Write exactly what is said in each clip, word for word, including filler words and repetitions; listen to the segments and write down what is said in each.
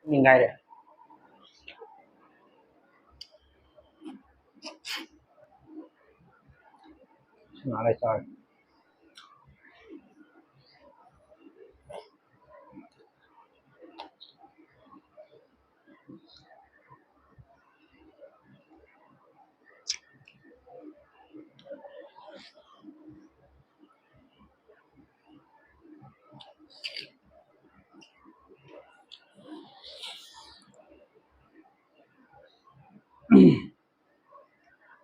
ꯅꯤꯡꯈꯥꯏꯔꯦ꯫ ꯉꯥꯏꯍꯥꯛ ꯂꯩ ꯆꯥꯔꯒꯦ꯫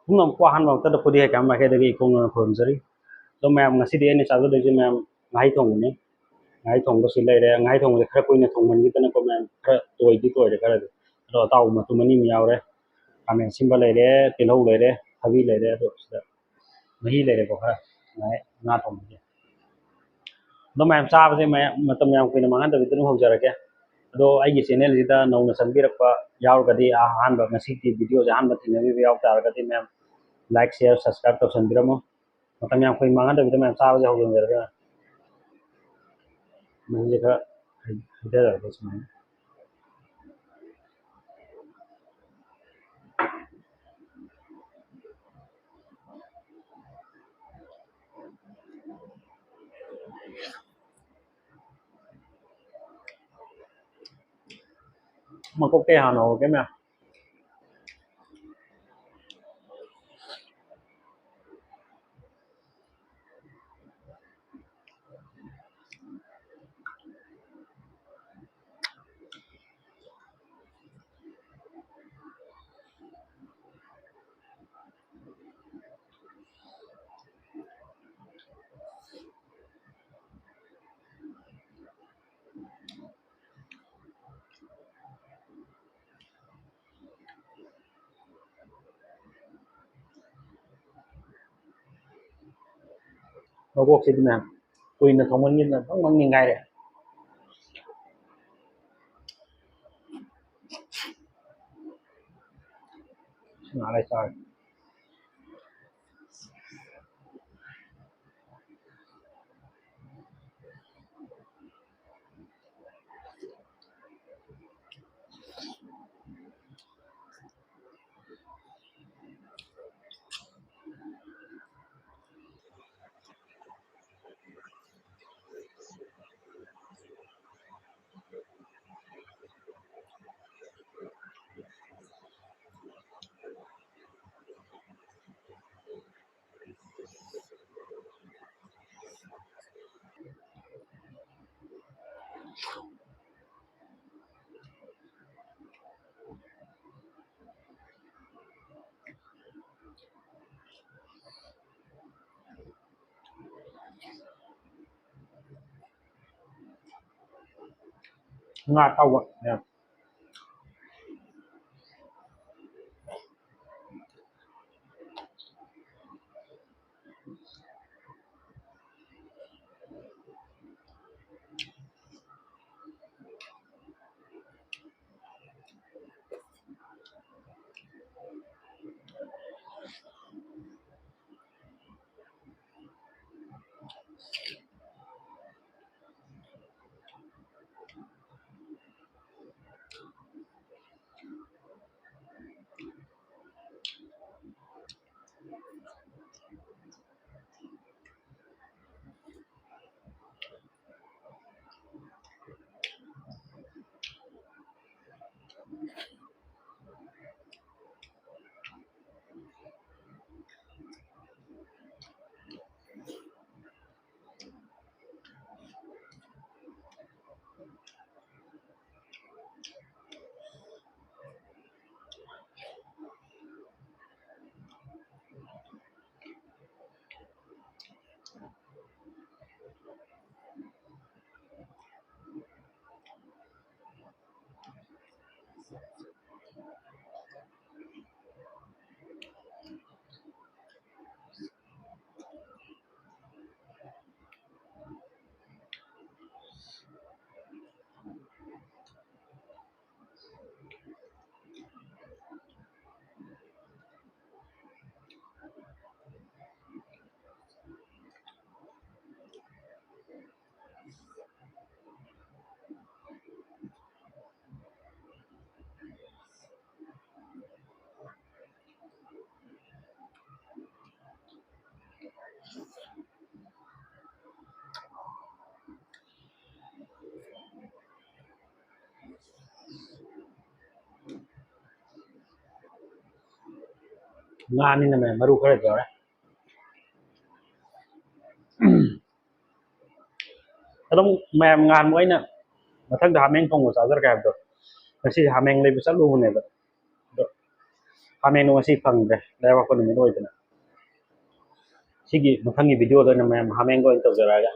ꯄꯨꯝꯅꯃꯛꯄꯨ ꯑꯍꯥꯟꯕ ꯃꯛꯇꯗ ꯈꯨꯗꯤ ꯍꯩꯀꯥꯝ ꯃꯥꯏꯀꯩꯗꯒꯤ ꯏꯀꯣꯛꯅꯅ ꯈꯨꯔꯨꯝꯖꯔꯤ꯫ ꯑꯗꯣ ꯃꯌꯥꯝ, ꯉꯁꯤꯗꯤ ꯑꯩꯅ ꯆꯥꯖꯗꯣꯏꯁꯦ ꯃꯌꯥꯝ, ꯉꯥꯍꯩ ꯊꯣꯡꯕꯅꯤ꯫ ꯉꯥꯍꯩ ꯊꯣꯡꯕꯁꯤ ꯂꯩꯔꯦ꯫ ꯉꯥꯍꯩ ꯊꯣꯡꯕꯁꯦ ꯈꯔ ꯀꯨꯏꯅ ꯊꯣꯡꯃꯟꯈꯤꯗꯅꯀꯣ ꯃꯌꯥꯝ, ꯈꯔ ꯇꯣꯏꯗꯤ ꯇꯣꯏꯔꯦ ꯈꯔꯗꯤ꯫ ꯑꯗꯣ ꯑꯇꯥꯎꯕ ꯃꯇꯨꯝ ꯑꯅꯤ ꯑꯃ ꯌꯥꯎꯔꯦ꯫ ꯈꯥꯃꯦꯟ ꯑꯁꯤꯟꯕ ꯂꯩꯔꯦ, ꯇꯤꯜꯍꯧ ꯂꯩꯔꯦ, ꯊꯕꯤ ꯂꯩꯔꯦ꯫ ꯑꯗꯣ ꯁꯤꯗ ꯃꯍꯤ ꯂꯩꯔꯦꯀꯣ ꯈꯔ, ꯉꯥ ꯊꯣꯡꯕꯒꯤ꯫ ꯑꯗꯣ ꯃꯌꯥꯝ ꯆꯥꯕꯁꯦ ꯃꯌꯥꯝ ꯃꯇꯝ ꯌꯥꯝ ꯀꯨꯏꯅ ꯃꯥꯡꯍꯟꯗꯕꯤꯗ ꯑꯗꯨꯝ ꯍꯧꯖꯔꯒꯦ꯫ ꯑꯗꯣ ꯑꯩꯒꯤ channel ꯁꯤꯗ ꯅꯧꯅ ꯆꯪꯕꯤꯔꯛꯄ ꯌꯥꯎꯔꯒꯗꯤ, ꯑꯍꯥꯟꯕ ꯉꯁꯤꯒꯤ video ꯁꯦ ꯑꯍꯥꯟꯕ ꯊꯦꯡꯅꯕꯤꯕ ꯌꯥꯎ ꯇꯥꯔꯒꯗꯤ ꯃꯌꯥꯝ like, share, subscribe ꯇꯧꯁꯟꯕꯤꯔꯝꯃꯣ꯫ ꯃꯇꯝ ꯌꯥꯝ ꯀꯨꯏꯅ ꯃꯥꯡꯍꯟꯗꯕꯤꯗ ꯃꯌꯥꯝ ꯆꯥꯕꯁꯦ ꯍꯧꯖꯟꯖꯔꯒꯦ꯫ ꯃꯍꯤꯁꯦ ꯈꯔ ꯍꯩ-, ꯍꯩꯊꯔꯒꯦ ꯁꯨꯃꯥꯏꯅ꯫ ꯃꯀꯣꯛꯇꯩ ꯍꯥꯟꯅ ꯍꯧꯔꯒꯦ ꯃꯌꯥꯝ꯫ ꯃꯀꯣꯛꯁꯤꯗꯤ ꯃꯌꯥꯝ ꯀꯨꯏꯅ ꯊꯣꯡꯃꯟꯈꯤꯗꯅ ꯕꯪ ꯕꯪ ꯅꯤꯡꯒꯥꯏꯔꯦ꯫ ꯉꯥꯏꯍꯥꯛ ꯂꯩ ꯆꯥꯔꯒꯦ꯫ ꯉꯥ ꯑꯇꯥꯎꯕ ꯃꯌꯥꯝ꯫ ꯉꯥꯅꯤꯅ ꯃꯌꯥꯝ ꯃꯔꯨ ꯈꯔ ꯌꯥꯎꯔꯦ꯫ ꯑꯗꯨꯝ ꯃꯌꯥꯝ ꯉꯍꯥꯟ ꯑꯩꯅ ꯃꯊꯪꯗ ꯍꯥꯃꯦꯡ ꯊꯣꯡꯕ ꯆꯥꯖꯔꯛꯀꯦ ꯍꯥꯏꯕꯗꯣ, ꯉꯁꯤ ꯍꯥꯃꯦꯡ ꯂꯩꯕ ꯆꯠꯂꯨꯕꯅꯦꯕ꯫ ꯑꯗꯣ ꯍꯥꯃꯦꯡꯗꯣ ꯉꯁꯤ ꯐꯪꯗ꯭ꯔꯦ, ꯂꯩꯕꯥꯛꯄꯣꯛꯄ ꯅꯨꯃꯤꯠ ꯑꯣꯏꯗꯅ꯫ ꯁꯤꯒꯤ ꯃꯊꯪꯒꯤ ꯚꯤꯗꯤꯑꯣꯗ ꯑꯣꯏꯅ ꯃꯌꯥꯝ ꯍꯥꯃꯦꯡꯒ ꯑꯣꯏꯅ ꯇꯧꯖꯔꯛꯑꯒꯦ꯫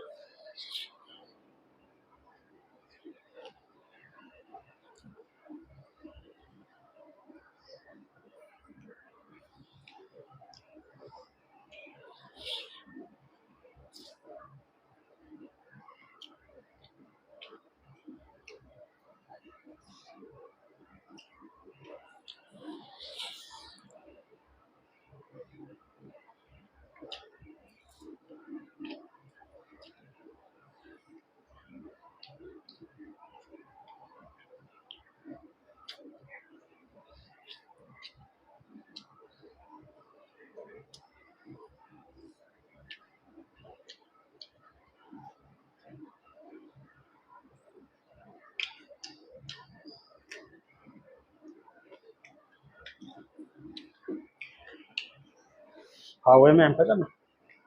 ꯍꯥꯎꯋꯦ ꯃꯌꯥꯝ, ꯐꯖꯅ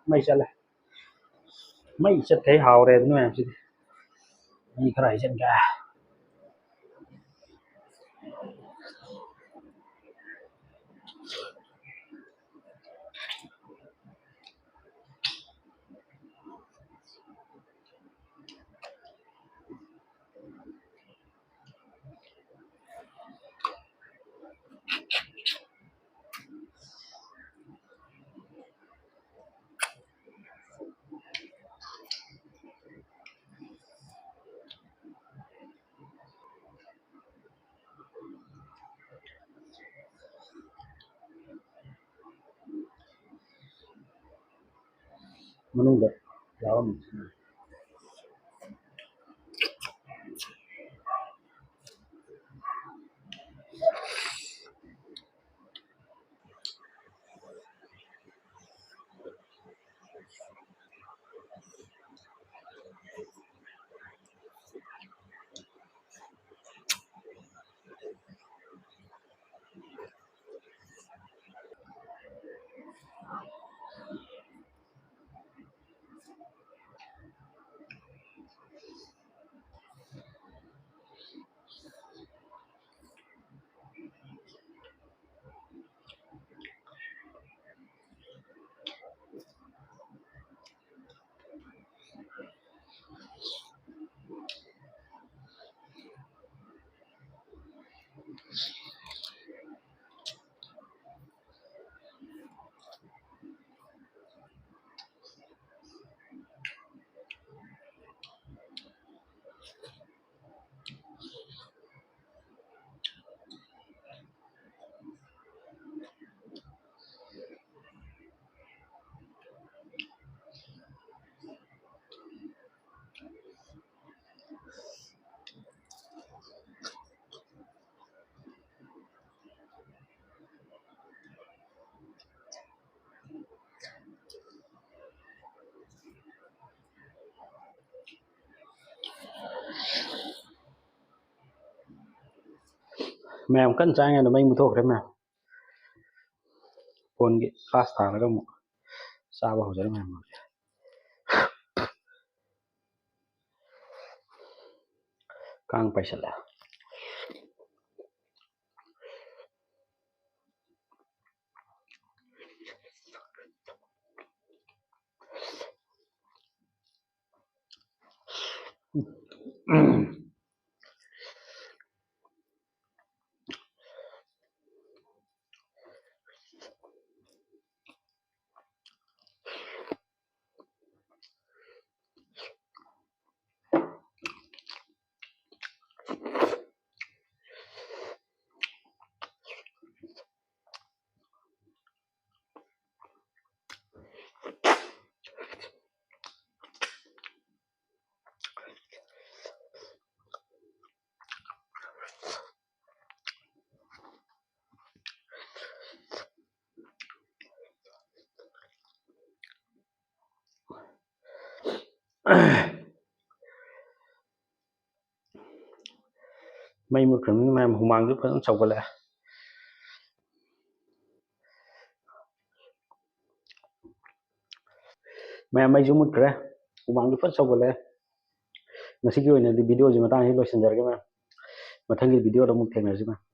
ꯃꯩ ꯆꯠꯂꯦ꯫ ꯃꯩ ꯆꯠꯈꯩ ꯍꯥꯎꯔꯦ ꯑꯗꯨꯅ ꯃꯌꯥꯝꯁꯤꯗꯤ꯫ ꯃꯩ ꯈꯔ ꯍꯩꯖꯤꯟꯒꯦ꯫ ꯃꯅꯨꯡꯗ ꯌꯥꯎꯔꯝꯃꯤ꯫ ꯃꯌꯥꯝ ꯀꯟꯅ ꯆꯥꯔꯤꯉꯩꯗ ꯃꯩ ꯃꯨꯠꯊꯣꯛꯈ꯭ꯔꯦ ꯃꯌꯥꯝ꯫ ꯀꯣꯟꯒꯤ ꯂꯥꯁ ꯊꯥꯔꯒ ꯑꯃꯨꯛ ꯆꯥꯕ ꯍꯧꯖꯔꯝꯃꯦ꯫ ꯀꯥꯡ ꯄꯥꯏꯁꯜꯂꯦ꯫ ꯃꯩ ꯃꯨꯠꯈ꯭ꯔꯕꯅꯤꯅ ꯃꯌꯥꯝ ꯍꯨꯃꯥꯡꯁꯨ ꯐꯖꯅ ꯁꯧꯒꯠꯂꯛꯑꯦ꯫ ꯃꯌꯥꯝ ꯃꯩꯁꯨ ꯃꯨꯠꯈ꯭ꯔꯦ, ꯍꯨꯃꯥꯡꯁꯨ ꯐꯖꯅ ꯁꯧꯒꯠꯂꯛꯑꯦ꯫ ꯉꯁꯤꯒꯤ ꯑꯣꯏꯅꯗꯤ video ꯁꯤ ꯃꯇꯥꯡꯁꯤꯗ ꯂꯣꯏꯁꯤꯟꯖꯔꯒꯦ ꯃꯌꯥꯝ꯫ ꯃꯊꯪꯒꯤ video ꯗ ꯑꯃꯨꯛ ꯊꯦꯡꯅꯔꯁꯤ ꯃꯌꯥꯝ꯫